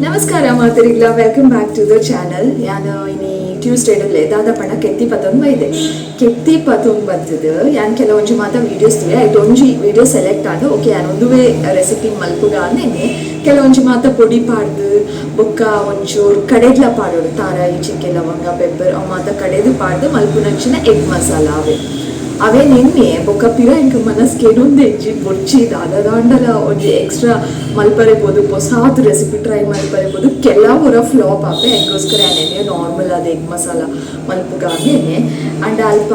ನಮಸ್ಕಾರ ಮಾತರಿಗ್ಲ, welcome back to the channel. ಯಾನ್ ಇನಿ ಟ್ಯೂಸ್ಡೇ ಲೆ ದಾದ ಪಂಡ ಕೆತ್ತಿ ಪತೊಂದು ಬೈದೆ. ಕೆತ್ತಿ ಪತೊಂದು ಬತ್ತದು ಯಾನ್ ಕೆಲವೊಂಜಿ ಮಾತ ವೀಡಿಯೋಸ್ ತೂಯೆ. ಐಟ್ ಒಂಜಿ ವೀಡಿಯೋ ಸೆಲೆಕ್ಟ್ ಆಂಡ್. ಓಕೆ, ಯಾನ್ ಒಂದುವೇ ರೆಸಿಪಿ ಮಲ್ಪುಗ ಅಂದೇನೆ ಕೆಲವೊಂಜಿ ಮಾತ ಪೊಡಿ ಪಾಡ್ದು ಬೊಕ್ಕ ಒಂಚೂರು ಕಡೆದ್ಲ ಪಾಡೋಡು, ತಾರಾಯಿ, ಚಿಕ್ಕೆ, ಲವಂಗ, ಪೆಪ್ಪರ್ ಅವು ಮಾತ ಕಡೆದು ಪಾಡ್ದು ಮಲ್ಪುನಂಚಿನ ಎಗ್ ಮಸಾಲ ಅವೇ ಅವೇ ನಿನ್ನೆ ಬೊಕ್ಕ ಪಿರ ಎಂಕ್ ಮನಸ್ ಕೆಡೊಂದೆಜ್ಜಿ ಬೊರ್ಚಿ ದಾದ ದಾಂಡಲ ಒಂಜಿ ಎಕ್ಸ್ಟ್ರಾ ಮಲ್ಪರೆ ಪೋದು ಪೊಸಾತ್ ರೆಸಿಪಿ ಟ್ರೈ ಮಲ್ಪರೆ ಪೋದು ಕೆಲವೊರ ಫ್ಲಾಪ್ ಆಪೆ. ಐಕೋಸ್ಕರ ಯಾನ್ ನಾರ್ಮಲ್ ಆದ್ ಎಗ್ ಮಸಾಲ ಮಲ್ಪುಗ ಅಂದೇನೆ. ಅಂಡ ಅಲ್ಪ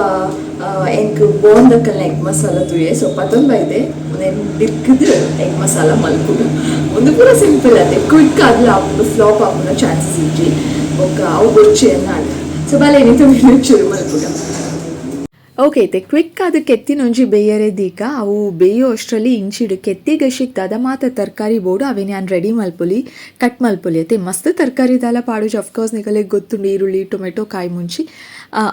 ಎಂಕ್ ಬೋಂದಕಲ್ನ ಎಗ್ ಮಸಾಲ ತೂಯೆ. ಸೊ ಪತೊಂದು ಬೈದೆ, ಉಂದೆನ್ ದಿಕ್ಕ್ದ್ ಎಗ್ ಮಸಾಲ ಮಲ್ಪುಗ. ಉಂದು ಪೂರ ಸಿಂಪಲ್ ಅತೆ, ಕ್ವಿಕ್ ಆದ್ಲ ಆಪುಂಡು, ಫ್ಲಾಪ್ ಆಪುನ ಚಾನ್ಸಸ್ ಇಜ್ಜಿ. ಬೊಕ್ಕ ಅವು ಬೊರ್ಚಿ ಎನ್ನಾಂಡ್. ಸೊ ಬಲೆ ಇನಿತ ವಿಡಿಯೋ ಶುರು ಮಲ್ಪುಗ. ಓಕೆ, ಇತ್ತೆ ಕ್ವಿಕ್ ಆದ್ ಕೆತ್ತಿನೊಂಜಿ ಬೇಯರೆ ದೀಕ. ಅವು ಬೇಯೋ ಅಷ್ಟರಲ್ಲಿ ಇಂಚಿಡು ಕೆತ್ತಿ ಗಶಿಕ್ ದಾದ ಮಾತ ತರಕಾರಿ ಬೋಡು ಅವೇನ್ ಯಾನ್ ರೆಡಿ ಮಲ್ಪೊಲಿ, ಕಟ್ ಮಲ್ಪೊಲಿ ಅತ್ತೆ. ಮಸ್ತ್ ತರಕಾರಿ ದಾಲ ಪಾಡುಜಿ, ಅಫ್ಕೋರ್ಸ್ ನಿಕಲೆಗ್ ಗೊತ್ತುಂಡು, ಈರುಳ್ಳಿ, ಟೊಮೆಟೊ, ಕಾಯಿ ಮುಂಚಿ,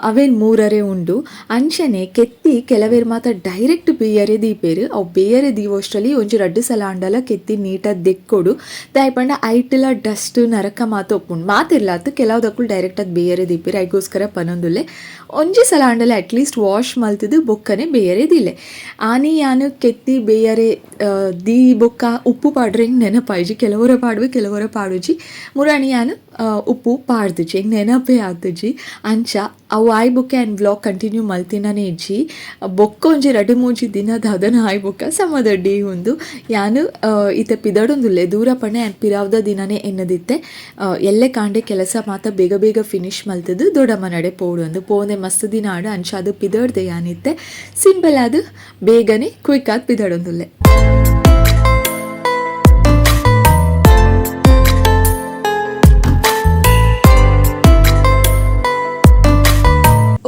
ಅವೇನ್ ಮೂರರೆ ಉಂಡು. ಅಂಚನೆ ಕೆತ್ತಿ ಕೆಲವೇರ್ ಮಾತ ಡೈರೆಕ್ಟ್ ಬೇಯರೆ ದೀಪೇರು. ಅವು ಬೇಯರೆ ದೀವೋಷ್ಟರಲ್ಲಿ ಒಂಜಿ ರಡ್ಡ್ ಸಲ ಆಂಡಲ ಕೆತ್ತಿ ನೀಟಾದ್ ದೆಕ್ಕೊಡು. ದಾಯೆ ಪಂಡ ಐಟ್ಲ ಡಸ್ಟ್ ನರಕ ಮಾತ ಉಪ್ಪುಂಡು. ಮಾತಿರ್ಲಾತ್ ಕೆಲವುದಕ್ಕುಲು ಡೈರೆಕ್ಟ್ ಆದ್ ಬೇಯರೆ ದೀಪೇರು. ಐಗೋಸ್ಕರ ಪನೊಂದುಲ್ಲೆ, ಒಂಜಿ ಸಲ ಆಂಡಲ ಅಟ್ಲೀಸ್ಟ್ ವಾಶ್ ಮಲ್ತುದು ಬೊಕ್ಕನೆ ಬೇಯರೆ ದೀಲೆ. ಆನಿ ಯಾನ್ ಕೆತ್ತಿ ಬೇಯರೆ ದೀ ಬೊಕ್ಕ ಉಪ್ಪು ಪಾಡ್ರೆ ಎಂಕ್ ನೆನಪಾಯ್ಜಿ. ಕೆಲವೊರ ಪಾಡುವೆ, ಕೆಲವೊರ ಪಾಡುಜಿ. ಮುರಾಣಿ ಯಾನ್ ಉಪ್ಪು ಪಾಡ್ದುಜಿ, ಎಂಕ್ ನೆನಪೇ ಆತುಜಿ. ಅಂಚ ಅವು ಆಯ್ ಬೊಕ್ಕ ಯಾನ್ ವ್ಲಾಗ್ ಕಂಟಿನ್ಯೂ ಮಲ್ತಿನನೇ ಇಜ್ಜಿ. ಬೊಕ್ಕ ಒಂಜಿ ರಡ್ಡ್ ಮೂಜಿ ದಿನ ದಾದನ ಆಯ್ ಬೊಕ್ಕ ಸಮದಡ್ಡಿ ಉಂದು ಯಾನ್ ಇತ್ತೆ ಪಿದಡೊಂದುಲ್ಲೆ. ದೂರ ಪಂಡ ಯಾನ್ ಪಿರಾವ್ದ ದಿನನೇ ಎನ್ನದಿತ್ತೆ, ಎಲ್ಲೆ ಕಾಂಡೆ ಕೆಲಸ ಮಾತ ಬೇಗ ಬೇಗ ಫಿನಿಶ್ ಮಲ್ತುದು ದೊಡ್ಡಮ್ಮ ನಡೆ ಪೋಡು ಅಂದು. ಪೋಂದೆ ಮಸ್ತ್ ದಿನ ಆಂಡ್. ಅಂಚ ಅದು ಪಿದಡ್ದೆ ಯಾನಿತ್ತೆ ಸಿಂಪಲ್ ಆದ್ ಬೇಗನೆ ಕ್ವಿಕ್ ಆದ್ ಪಿದಡೊಂದುಲ್ಲೆ.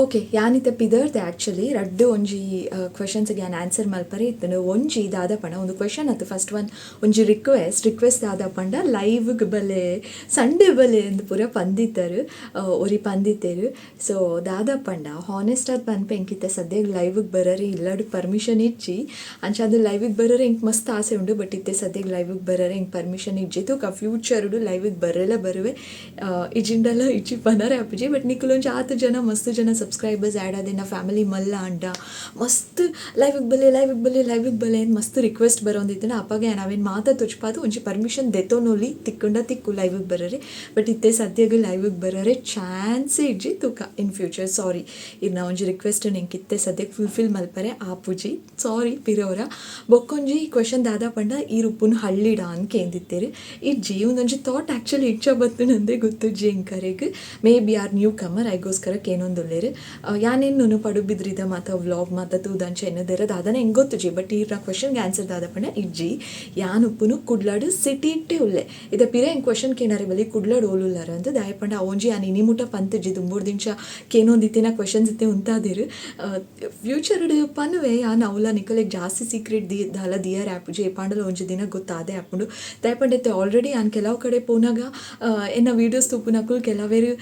ಓಕೆ, ಯಾನಿತ್ತೆ ಪಿದರ್ದೆ. ಆ್ಯಕ್ಚುಲಿ ರಡ್ಡ್ ಒಂಜಿ ಕ್ವೆಶನ್ಸ್ಗೆ ಯಾನ್ ಆನ್ಸರ್ ಮಲ್ಪರೆ ಇತ್ತುಂಡು. ಒಂಜಿ ದಾದ ಪಂಡ, ಒಂದು ಕ್ವೆಶನ್ ಅತ್ತು, ಫಸ್ಟ್ ಒನ್ ಒಂಜಿ ರಿಕ್ವೆಸ್ಟ್. ರಿಕ್ವೆಸ್ಟ್ ದಾದ ಪಂಡ, ಲೈವ್ಗೆ ಬಲೆ, ಸಂಡೇ ಬಲೆ ಅಂದ್ ಪೂರ ಪಂದಿತ್ತರು, ಒರಿ ಪಂದಿತ್ತೇರು. ಸೊ ದಾದ ಪಂಡ, ಹಾನೆಸ್ಟ್ ಆದ್ ಪನ್ಪೆ, ಎಂಕಿತ್ತೆ ಸದ್ಯಗ್ ಲೈವ್ಗೆ ಬರರೆ ಇಲ್ಲಡ್ ಪರ್ಮಿಷನ್ ಇಜ್ಜಿ. ಅಂಚಾದ್ ಲೈವಿಗೆ ಬರರೆ ಎಂಕ್ ಮಸ್ತ್ ಆಸೆ ಉಂಡು, ಬಟ್ ಇತ್ತೆ ಸದ್ಯಗ್ ಲೈವಿಗೆ ಬರರೆ ಎಂಕ್ ಪರ್ಮಿಷನ್ ಇಜ್ಜಿ. ತೂಕ, ಫ್ಯೂಚರ್ಡು ಲೈವಿಗೆ ಬರಲ ಬರುವೆ, ಇಜಿಂಡಲ ಇಜ್ಜಿ ಪನರೆ ಆಪುಜಿ. ಬಟ್ ನಿಕುಲೊಂಜಿ ಆತ್ ಜನ, ಮಸ್ತ್ ಜನ ಸಬ್ಸ್ಕ್ರೈಬರ್ಸ್ ಆ್ಯಡ್ ಆದಿನ, ಫ್ಯಾಮಿಲಿ ಮಲ್ಲ ಅಂಡ ಮಸ್ತ್ ಲೈವಿಗೆ ಬಲೆ, ಲೈವಿಗೆ ಬಲೆ, ಲೈವಿಗೆ ಬಲೆ ಅಂತ ಮಸ್ತ್ ರಿಕ್ವೆಸ್ಟ್ ಬರೋಂದಿತ್ತು. ಅಪ್ಪಾಗ ನಾವೇನು ಮಾತ ತುಚ್ಪಾದು ಒಂಜಿ ಪರ್ಮಿಷನ್ ದೆತ್ತೊನೊಲಿ, ತಿಕ್ಕುಂಡ ತಿಕ್ಕು ಲೈವಿಗೆ ಬರರೆ. ಬಟ್ ಇತ್ತೆ ಸದ್ಯಗ್ ಲೈವಿಗೆ ಬರರೆ ಚಾನ್ಸೇ ಇಜ್ಜಿ. ತೂಕ ಇನ್ ಫ್ಯೂಚರ್. ಸಾರಿ, ಇರ್ನ ಒಂಜಿ ರಿಕ್ವೆಸ್ಟ್ ಎಂಕ್ ಇತ್ತೆ ಸದ್ಯಕ್ಕೆ ಫುಲ್ಫಿಲ್ ಮಲ್ಪರೆ ಆಪುಜಿ, ಸಾರಿ ಪಿರೋರ. ಬೊಕ್ಕೊಂಜಿ ಕ್ವೆಶನ್ ದಾದ ಪಂಡ, ಈ ರುಪ್ಪುನು ಹಳ್ಳಿಡ ಅಂತ ಕೇಂದಿತ್ತೇರು. ಇಜ್ಜಿ, ಒಂದೊಂಜಿ ಥಾಟ್ ಆ್ಯಕ್ಚುಲಿ ಇಚ್ಚ ಬತ್ತುನಂದೇ ಗೊತ್ತುಜ್ಜಿ ಎಂಕರೆಗ್. May be are new comer, ಐಗೋಸ್ಕರ ಕೇನೊಂದುಲ್ಲೇರು. ಯಾನೇನು ಪಡುಬಿದ್ರಿದ ಮಾತ ವ್ಲಾಗ್ ಮಾತ ತೂದಂಚ ಎನ್ನದೆರ ದಾದನ ಹೆಂಗೆ ಗೊತ್ತುಜಿ. ಬಟ್ ಈರ್ನ ಕ್ವೆಶನ್ಗೆ ಆನ್ಸರ್ ದಾದ ಪಂಡ, ಇಜ್ಜಿ, ಯಾನ್ ಉಪ್ಪುನು ಕುಡ್ಲಾಡು ಸಿಟಿ ಇಟ್ಟೆ ಉಲ್ಲೆ. ಇದ ಪಿರ ಹೆಂಗೆ ಕ್ವೆಶನ್ ಕೇನಾರೆ ಬಲಿ ಕುಡ್ಲಾಡು ಓಲುಲ್ಲಾರ ಅಂತ. ದಾಯ ಪಂಡ ಒಂಜಿ ಯಾನ್ ಇನಿ ಮುಟ ಪಂತುಜಿ. ದುಂಬುಡ್ದಿಂಚ ಕೇನೊಂದಿತ್ತಿನ ಕ್ವೆಶನ್ಸ್ ಇತ್ತೆ ಉಂತಾದಿರು. ಫ್ಯೂಚರ್ ಪನುವೆ ಯಾನ್ ಅವಲ ನಿಕಲೆಗ್ ಜಾಸ್ತಿ ಸೀಕ್ರೆಟ್ the ದಾಲ ದಿಯರ್ ಆಪುಜಿ. ಏಪಾಂಡಲ ಒಂಜಿ ದಿನ ಗೊತ್ತಾದೆ ಆಪುಂಡು. ದಾಯ ಪಂಡ ಇತ್ತೆ ಆಲ್ರೆಡಿ ಯಾನ್ ಕೆಲವು ಕಡೆ ಪೋನಾಗ ಎನ್ನ ವೀಡಿಯೋಸ್ ತೂಪುನಕುಲು ಕೆಲವೇರು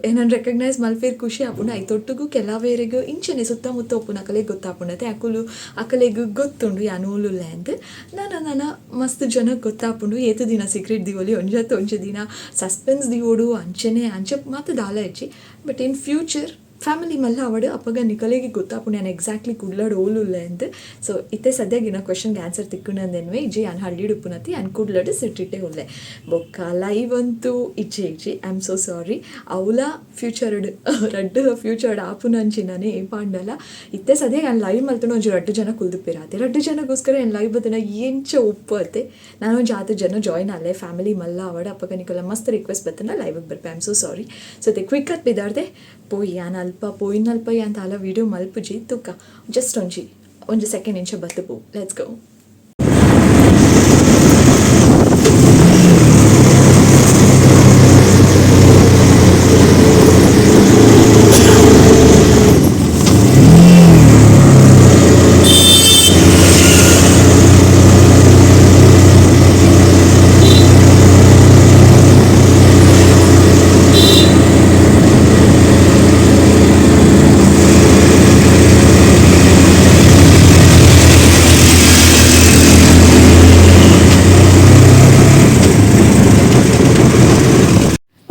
ಏನನ್ ರೆಕಗ್ನೈಸ್ ಮಲ್ಪೇರು, ಖುಷಿ ಆಪುಂಡು. ಐತೊಟ್ಟುಗು ಕೆಲವೇರಿಗ್ ಇಂಚನೆ ಸುತ್ತಮುತ್ತ ಉಪ್ಪುನಕಲೆಗ್ ಗೊತ್ತಾಪುಂಡು. ಅಕುಲು ಅಕಲೆಗ್ ಗೊತ್ತುಂಡು ಯಾನ್ ಓಲುಲ್ಲೆ ಅಂದ್. ನನ ನನ ಮಸ್ತ್ ಜನಕ್ ಗೊತ್ತಾಪುಂಡು. ಏತ್ ದಿನ ಸೀಕ್ರೆಟ್ ದಿವೊಲಿ? ಒಂಜತ್ತ ಒಂಜಿ ದಿನ ಸಸ್ಪೆನ್ಸ್ ದಿವೊಡು. ಅಂಚನೆ ಅಂಚ ಮಾತ ದಾಲ ಇಜ್ಜಿ. ಬಟ್ ಇನ್ ಫ್ಯೂಚರ್ ಫ್ಯಾಮಿಲಿ ಮಲ್ಲ ಆವಡ್, ಅಪಗ ನಿಕಲೆಗ್ ಗೊತ್ತಾಪುಂಡು ಯಾನ್ ಎಕ್ಸಾಕ್ಟ್ಲಿ ಕುಡ್ಲಡ್ ಓಲುಲ್ಲೆ ಅಂದ್. ಸೊ ಇತ್ತೆ ಸದ್ಯಗ್ ಇನ್ನ ಕ್ವೆಶನ್ಗೆ ಆನ್ಸರ್ ತಿಕ್ಕುನಂದೆನ್ವೆ, ಇಜ್ಜಿ, ಯಾನ್ ಹಳ್ಳಿಡ್ ಉಪ್ಪುನತಿ, ಯಾನ್ ಕುಡ್ಲಡ್ ಸಿಟಿಟೇ ಉಲ್ಲೆ. ಬೊಕ್ಕ ಲೈವ್ ಅಂತೂ ಇಜ್ಜಿ ಇಜ್ಜಿ, I am so sorry. Avala featured ರಡ್ಡ್ ಫ್ಯೂಚರ್ಡ್ ಆಪುನಂಚಿನನೇ ಏಪಾಂಡಲ. ಇತ್ತೆ ಸದ್ಯಗ್ ಯಾನ್ ಲೈವ್ ಮಲ್ತುಂಡ ಒಂಜಿ ರಡ್ಡ್ ಜನ ಕುಲ್ದುಪ್ಪೆರ್ ಆತೆ. ರಡ್ಡ್ ಜನಗೋಸ್ಕರ ಯಾನ್ ಲೈವ್ ಬತ್ತುಂಡ ಎಂಚ ಉಪ್ಪು ಅತ್ತೆ? ನಾನೊಂಜಿ ಆತ್ ಜನ ಜಾಯ್ನ್ ಆಲೆ, ಫ್ಯಾಮಿಲಿ ಮಲ್ಲ ಆವಡ್, ಅಪಗ ನಿಕಲ್ಲ ಮಸ್ತ್ ರಿಕ್ವೆಸ್ಟ್ ಬತ್ತುಂಡ ಲೈವಿಗೆ ಬರ್ಪೆ. I am so sorry. So ಅತ್ತೆ ಕ್ವಿಕ್ ಆತ್ ಪಿದಾರ್ದೆ ಪೋಯಿ. ಯಾನ್ ಅಲ್ಪ ಪೋಯಿನಲ್ಪ ಯಾನ್ ದಾಲ ವೀಡಿಯೋ ಮಲ್ಪುಜಿ. ತೂಕ, ಜಸ್ಟ್ ಒಂಜಿ ಒಂಜಿ ಸೆಕೆಂಡ್ ಇಂಚ ಬತ್ತು ಪೋ. Let's go.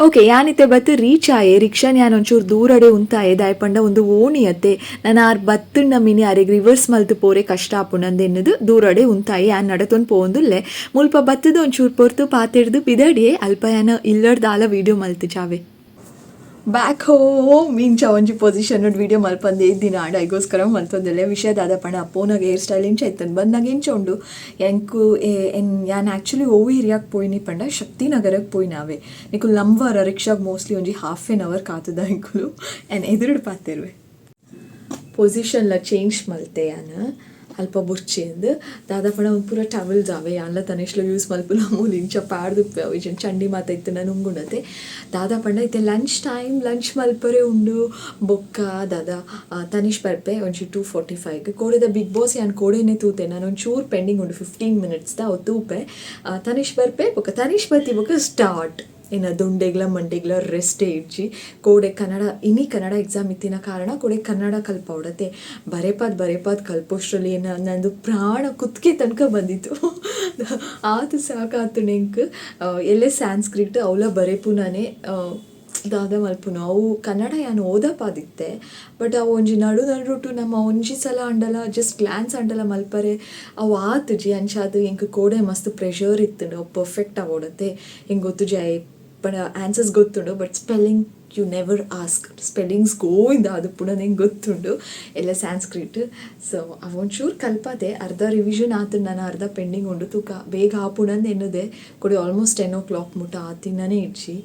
ಓಕೆ, ಯಾನಿತ್ತೆ ಬತ್ತು ರೀಚ್ ಆಯೆ. ರಿಕ್ಷಾ ಯಾನ್ ಒಂಚೂರು ದೂರಡೆ ಉಂತಾಯೆ. ದಾಯೆ ಪಂಡ ಒಂದು ಓಣಿ ಅತ್ತೆ, ನಾನು ಆರ್ ಬತ್ತುಂಡ ಮಿನಿ ಅರೆಗ್ ರಿವರ್ಸ್ ಮಲ್ತು ಪೋರೆ ಕಷ್ಟ ಆಪುಂಡು ಎನ್ನುದು ದೂರಡೆ ಉಂತಾಯೆ. ಯಾನ್ ನಡತೊಂದು ಪೋವೊಂದುಲ್ಲೆ. ಮುಲ್ಪ ಬತ್ತದ ಒಂಚೂರು ಪೊರ್ತು ಪಾತೆರ್ದು ಪಿದಡಿಯೆ. ಅಲ್ಪ ಯಾನ ಇಲ್ಲಡ್ದಾಲ ವೀಡಿಯೋ ಮಲ್ತು ಚಾವೆ. Back home. ಇಂಚ ಒಂಜಿ ಪೊಸಿಷನ್ ವೀಡಿಯೋ ಮಲ್ಪಂದೆ ದಿನ ಆಂಡ ಐಗೋಸ್ಕರ ಮಲ್ತೊಂದಿಲ್ಲ. ವಿಷಯ ದಾದ ಪಂಡ, ಪೋನಾಗ ಹೇರ್ ಸ್ಟೈಲ್ ಇಂಚ ಇತ್ತನ್, ಬಂದಾಗ ಇಂಚ ಉಂಡು. ಎಂಕು ಯಾನ್ ಆ್ಯಕ್ಚುಲಿ ಓ ಏರಿಯಾಗ್ ಪೋಯಿನಿ ಪಂಡ ಶಕ್ತಿನಗರಕ್ಕೆ ಪೋಯಿನಾವೆ. ನಿಕುಲು ನಂಬರ, ರಿಕ್ಷಾಗ್ ಮೋಸ್ಟ್ಲಿ ಒಂಜಿ ಹಾಫ್ ಎನ್ ಅವರ್ ಕಾತದ ಎಂಕುಲು. ಆ್ಯಂಡ್ ಎದುರುಡು ಪಾತೆರುವೆ. ಪೊಸಿಷನ್ಲ ಚೇಂಜ್ ಮಲ್ತೆ ಯಾನ್, ಅಲ್ಪ ಬೊರ್ಚಿ ಅಂದ್. ದಾದ ಪಂಡ ಒಂದು ಪೂರ ಟವಲ್ಸ್ ಅವೆ. ಯಾನ್ಲ ತನಿಷ್ಲ ಯೂಸ್ ಮಲ್ಪುನ ಮೂಲು ಇಂಚ ಪಾಡ್ದುಪ್ಪೆ. ಅವು ಇಜ್ಜಂಡ ಚಂಡಿ ಮಾತ ಇತ್ತುಂಡ ನುಂಗುಂಡತೆ. ದಾದ ಪಂಡ ಇತ್ತೆ ಲಂಚ್ ಟೈಮ್, ಲಂಚ್ ಮಲ್ಪರೆ ಉಂಡು. ಬೊಕ್ಕ ದಾದ, ತನಿಷ್ ಬರ್ಪೆ ಒಂಜಿ 2:45. ಕೋಡೆದ ಬಿಗ್ ಬಾಸ್ ಯಾನ್ ಕೋಡೆನೆ ತೂತೆ. ನಾನು ಒಂಚೂರು ಪೆಂಡಿಂಗ್ ಉಂಡು, 15 ಮಿನಿಟ್ಸ್ದ, ಅವು ತೂಪೆ. ತನಿಷ್ ಬರ್ಪೆ. ಬೊಕ್ಕ ತನಿಷ್ ಬತ್ತಿ ಬೊಕ್ಕ ಸ್ಟಾರ್ಟ್. ಇನ್ನು ದೊಂಡೆಗ್ಲ ಮಂಡೆಗ್ಲ ರೆಸ್ಟೇ ಇಜ್ಜಿ. ಕೋಡೆ ಕನ್ನಡ, ಇನಿ ಕನ್ನಡ ಎಕ್ಸಾಮ್ ಇತ್ತಿನ ಕಾರಣ ಕೋಡೆ ಕನ್ನಡ ಕಲ್ಪವಡತೆ. ಬರೆಪಾದ್ ಬರೆಪಾದ್ ಕಲ್ಪೋಷ್ಟ್ರಲ್ಲಿ ಏನ ನಂದು ಪ್ರಾಣ ಕುತ್ತಿಗೆ ತನಕ ಬಂದಿತ್ತು. ಆತು ಸಾಕಾತು ಎಂಕ್. ಎಲ್ಲೆ ಸ್ಯಾನ್ಸ್ಕ್ರಿಟ್, ಅವಲ ಬರೆಪುನಾನೆ. ದಾದ ಮಲ್ಪುನು, ಅವು ಕನ್ನಡ ಯಾನ್ ಓದಪಾದಿತ್ತೆ. ಬಟ್ ಅವು ಒಂಜಿ ನಡು ನಡುಟು ನಮ್ಮ ಒಂಜಿ ಸಲ ಅಂಡಲ ಜಸ್ಟ್ ಗ್ಲಾನ್ಸ್ ಅಂಡಲ ಮಲ್ಪರೆ ಅವು ಆತುಜಿ. ಅಂಚಾದ್ ಎಂಕ್ ಕೋಡೆ ಮಸ್ತ್ ಪ್ರೆಷರ್ ಇತ್ತುಂಡು, ಅವು ಪರ್ಫೆಕ್ಟ್ ಆವೊಡತ್ತೆ. ಎಂಕ್ ಗೊತ್ತುಜಿ ಅಯ್ ಪಂಡ answers ಗೊತ್ತುಂಡು, but spelling you never ask, spellings Govinda ಅದು ಪುನಃ ಎಂಕ್ ಗೊತ್ತುಂಡು ಎಲ್ಲ ಸ್ಯಾನ್ಸ್ಕ್ರಿಟ್. ಸೊ ಅವೊಂಚೂರು ಕಲ್ಪಾದೆ, ಅರ್ಧ ರಿವಿಷನ್ ಆತು, ನಾನು ಅರ್ಧ ಪೆಂಡಿಂಗ್ ಉಂಡು. ತೂಕ, ಬೇಗ ಆಪುಂಡಂದು ಎನ್ನುದೆ. ಕೊಡಿ ಆಲ್ಮೋಸ್ಟ್ 10 ಓ ಕ್ಲಾಕ್ ಮುಟ್ಟ ಆತಿನನೇ ಇಜ್ಜಿ.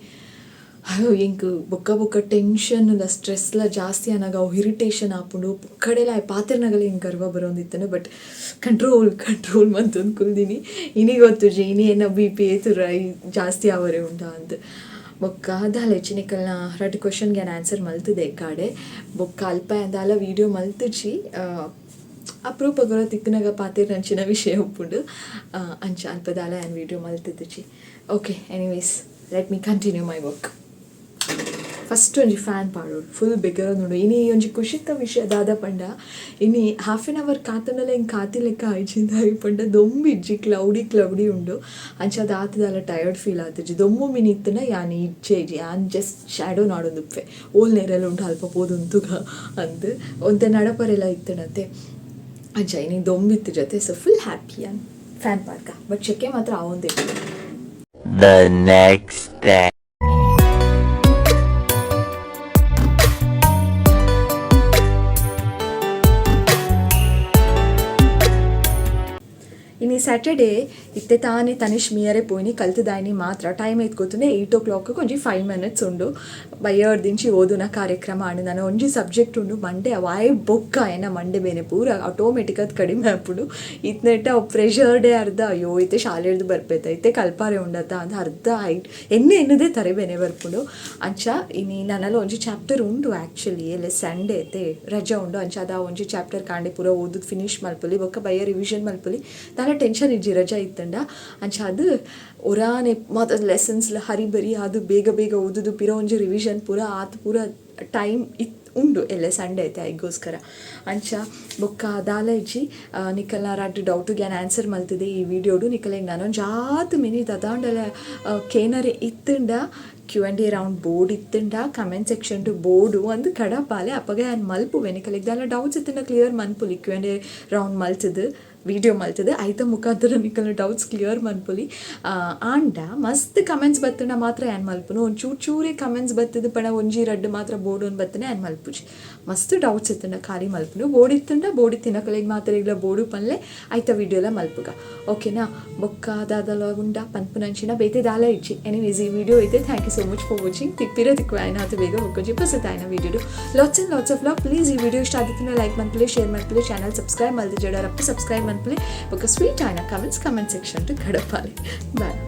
ಅಯ್ಯೋ, ಎಂಕ್ ಬೊಕ್ಕ ಬೊಕ್ಕ ಟೆನ್ಷನ್ ಸ್ಟ್ರೆಸ್ಲ ಜಾಸ್ತಿ ಆನಾಗ ಅವು ಇರಿಟೇಷನ್ ಆಪುಂಡು. ಕಡೆಲ ಪಾತೆರ್ನಗಲ ಹಿಂಗೆ ಗರ್ವ ಬರೋಂದಿತ್ತನು. ಬಟ್ ಕಂಟ್ರೋಲ್ ಕಂಟ್ರೋಲ್ ಮಂತೊಂದು ಕುಲ್ದಿನಿ. ಇನಿ ಗೊತ್ತುಜಿ, ಇನಿ ಏನ ಬಿಪಿ ಏತು ರೈ ಜಾಸ್ತಿ ಆವರೆ ಉಂಡಾ ಅಂದ್. ಬೊಕ್ಕ ದಾಲ ಹೆಚ್ಚಿ, ನಿಕಲ್ನ ರಡ್ಡ್ ಕ್ವಶನ್ಗೆ ಯಾನ್ ಆನ್ಸರ್ ಮಲ್ತದೆ ಕಾಡೆ. ಬೊಕ್ಕ ಅಲ್ಪ ದಾಲ ವೀಡಿಯೋ ಮಲ್ತುಜಿ. ಅಪರೂಪಗೊರ ತಿಕ್ಕುನಗ ಪಾತೆರ್ನಂಚಿನ ವಿಷಯ ಉಪ್ಪುಂಡು. ಅಂಚ ಅಲ್ಪ ದಾಲ ಯಾನ್ ವೀಡಿಯೋ ಮಲ್ತುಜಿ. Okay, anyways, let me continue my work. First ಒಂಜಿ ಫ್ಯಾನ್ ಪಾಡೋಡು, ಫುಲ್ ಬೆಗರೊಂದುಂಡು. ಇನಿ ಒಂಜಿ ಖುಷಿತ ವಿಷಯ ದಾದ ಪಂಡ, ಇನಿ ಹಾಫ್ ಎನ್ ಅವರ್ ಕಾತುಂಡಲ ಎಂಕ್ ಕಾತಿ ಲೆಕ್ಕ ಆಯ್ಜಿಂದ. ಪಂಡ ದೊಂಬು ಇಜ್ಜಿ, ಕ್ಲೌಡಿ ಕ್ಲೌಡಿ ಉಂಡು. ಅಂಚ ಅದು ಆತದಾಲ ಟಯರ್ಡ್ ಫೀಲ್ ಆತುಜಿ. ದೊಂಬು ಮಿನಿ ಇತ್ತುಂಡ ಯಾನ್ ಇಜ್ಜೆ ಇಜ್ಜಿ, ಯಾನ್ ಜಸ್ಟ್ ಶ್ಯಾಡೋ ನಾಡೊಂದುಪ್ಪೆ. ಓಲ್ ನೆರಳು ಉಂಡು ಅಲ್ಪ ಪೋದು ಉಂತುಗ ಅಂದ್. ಒಂತೆ ನಡಪರೆಲ ಇತ್ತುಂಡತೆ. ಅಂಚ ಇನಿ ದೊಂಬಿತ್ತು ಜೊತೆ, ಸೊ ಫುಲ್ ಹ್ಯಾಪಿ ಯಾನ್. ಫ್ಯಾನ್ ಪಾಡ್ಕ, ಬಟ್ ಶೆಕೆ ಮಾತ್ರ ಆವೊಂದೇ. The next day. ಇನಿ ಸ್ಯಾಟರ್ಡೇ. ಇತ್ತೆ ತಾನೇ ತನಿಷ್ ಮಿಯರೆ ಪೋಯಿನಿ. ಕಲ್ತುದಾಯಿನಿ ಮಾತ್ರ. ಟೈಮ್ ಏತ್ ಗೊತ್ತುಂಡೆ? 8 ಓ ಕ್ಲಾಕ್ ಒಂಜಿ 5 ಮಿನಿಟ್ಸ್ ಉಂಡು. ಬಯ್ಯರ್ದಿಂಚಿ ಓದುನ ಕಾರ್ಯಕ್ರಮ ಆಂಡ್. ನಾನು ಒಂಜಿ ಸಬ್ಜೆಕ್ಟ್ ಉಂಡು ಮಂಡೆ. ಅವಾಯ್ ಬೊಕ್ಕ ಏನ ಮಂಡೆ ಬೇನೆ ಪೂರ ಆಟೋಮೆಟಿಕ್ ಅದು ಕಡಿಮೆ ಆಪುಂಡು. ಇತ್ನೆಟ್ಟ ಅವು ಪ್ರೆಷರ್ಡೇ ಅರ್ಧ, ಅಯ್ಯೋ ಇತ್ತೆ ಶಾಲೆಡ್ದು ಬರ್ಪೇತ, ಇತ್ತೆ ಕಲ್ಪಾರೆ ಉಂಡತ ಅಂದ್ ಅರ್ಧ ಹೈಟ್ ಎನ್ನೆ ಎನ್ನುದೇ ತರೆ ಬೇನೆ ಬರ್ಪುಂಡು. ಅಂಚ ಇನಿ ನನಲ ಒಂಜಿ ಚಾಪ್ಟರ್ ಉಂಡು ಆ್ಯಕ್ಚುಲಿ. ಎಲ್ಲೆ ಸಂಡೇ ಐತೆ, ರಜಾ ಉಂಡು. ಅಂಚ ಅದ ಒಂಜಿ ಚಾಪ್ಟರ್ ಕಾಂಡೆ ಪೂರ ಓದುದು ಫಿನಿಶ್ ಮಲ್ಪೊಲಿ, ಬೊಕ್ಕ ಬಯ್ಯ ರಿವಿಷನ್ ಮಲ್ಪೊಲಿ. ದಾಲ ಟೆನ್ಷನ್ ಇಜ್ಜಿ ರಜಾ ಇತ್ತಂಡ. ಅಂಚ ಅದು ಒರಾನೆ ಮಾತ ಲೆಸನ್ಸ್ ಹರಿ ಬರಿ ಅದು ಬೇಗ ಬೇಗ ಓದುದು, ಪಿರ ಒಂಜಿ ರಿವಿಷನ್ ಪೂರ ಆತು. ಪೂರ ಟೈಮ್ ಇತ್ ಉಂಡು ಎಲ್ಲೆ ಸಂಡೇ ಐತೆ, ಐಗೋಸ್ಕರ. ಅಂಚ ಬೊಕ್ಕ ದಾಲ ಇಜ್ಜಿ. ನಿಕಲ್ನ ರಡ್ಡ್ ಡೌಟುಗೆ ಯಾನ್ ಆನ್ಸರ್ ಮಲ್ತಿದೆ ಈ ವಿಡಿಯೋಡು. ನಿಕಲೆಗ್ ನನೊಂಜಾತ್ ಮಿನಿ ದಾದಾಂಡಲ ಕೇನರೆ ಇತ್ತುಂಡ, Q and A round board ಇತ್ತುಂಡ, ಕಮೆಂಟ್ ಸೆಕ್ಷನ್ ಟು ಬೋರ್ಡು ಅಂದ್ ಕಡಪಾಲೆ. ಅಪಗ ಯಾನ್ ಮಲ್ಪುವೆ. ನಿಕಲೆಗ್ ದಾಲ ಡೌಟ್ಸ್ ಇತ್ತುಂಡ ಕ್ಲಿಯರ್ ಮನ್ಪುಲಿ. ಕ್ಯೂ ಆ್ಯಂಡ್ ಎ ರೌಂಡ್ ಮಲ್ತದು, ವೀಡಿಯೋ ಮಲ್ತದೆ, ಐತ ಮುಖಾಂತರ ನಿಕಲ್ನ ಡೌಟ್ಸ್ ಕ್ಲಿಯರ್ ಮನ್ಪೊಲಿ. ಆಂಡ ಮಸ್ತ್ ಕಮೆಂಟ್ಸ್ ಬತ್ತುಂಡ ಮಾತ್ರ ಯಾನ್ ಮಲ್ಪುನು. ಒಂದು ಚೂರು ಚೂರೇ ಕಮೆಂಟ್ಸ್ ಬತ್ತದ ಪಂಡ, ಒಂಜಿ ರಡ್ಡ್ ಮಾತ್ರ ಬೋರ್ಡ್ ಒಂದು ಬತ್ತನೆ ಯಾನ್ ಮಲ್ಪುಜಿ. ಮಸ್ತ್ ಡೌಟ್ಸ್ ಇತ್ತುಂಡ ಖಾಲಿ ಮಲ್ಪುನು. ಬೋರ್ಡ್ ಇತ್ತುಂಡ ಬೋರ್ಡ್ ಇತ್ತಿನಕಲೆಗ್ ಮಾತೆರೆಗ್ಲ ಬೋರ್ಡು ಪನ್ಲೆ, ಐತ ವೀಡಿಯೋಲ ಮಲ್ಪುಗ, ಓಕೆನಾ? ಬೊಕ್ಕ ದಾದಲ ಉಂಡ ಪನ್ಪುನಂಚಿನ ಬೇತೆ ದಾಲ ಇಜ್ಜಿ. ಎನಿವೇಸ್, ಈ ವಿಡಿಯೋ ಇದೆ. Thank you so much for watching. ತಿಕ್ಪಿರ ತಿಕ್ಕು ಆಯ್ನ ಬೇಗ ಬೊಕ್ಕೊಂಜಿ ಪೊಸತಾಯ್ನ video. Lots and lots of love. Please, ಈ ವಿಡಿಯೋ ಇಷ್ಟ ಆಗಿತ್ತು ಲೈಕ್ ಮನ್ಪುಲೆ, ಶೇರ್ ಮನ್ಪುಲೆ, ಚಾನಲ್ ಸಬ್ಸ್ಕ್ರೈಬ್ ಮಲ್ದಿಜಡರಪ್ಪ ಸಬ್ಸ್ಕ್ರೈಬ್ ಮನ್ಪುಲೆ. ಬೊಕ್ಕ ಸ್ವೀಟ್ ಆಯ್ನ ಕಮೆಂಟ್ಸ್ ಕಮೆಂಟ್ ಸೆಕ್ಷನ್ ಕಡಪಾಲೆ. ಬಾಯ್.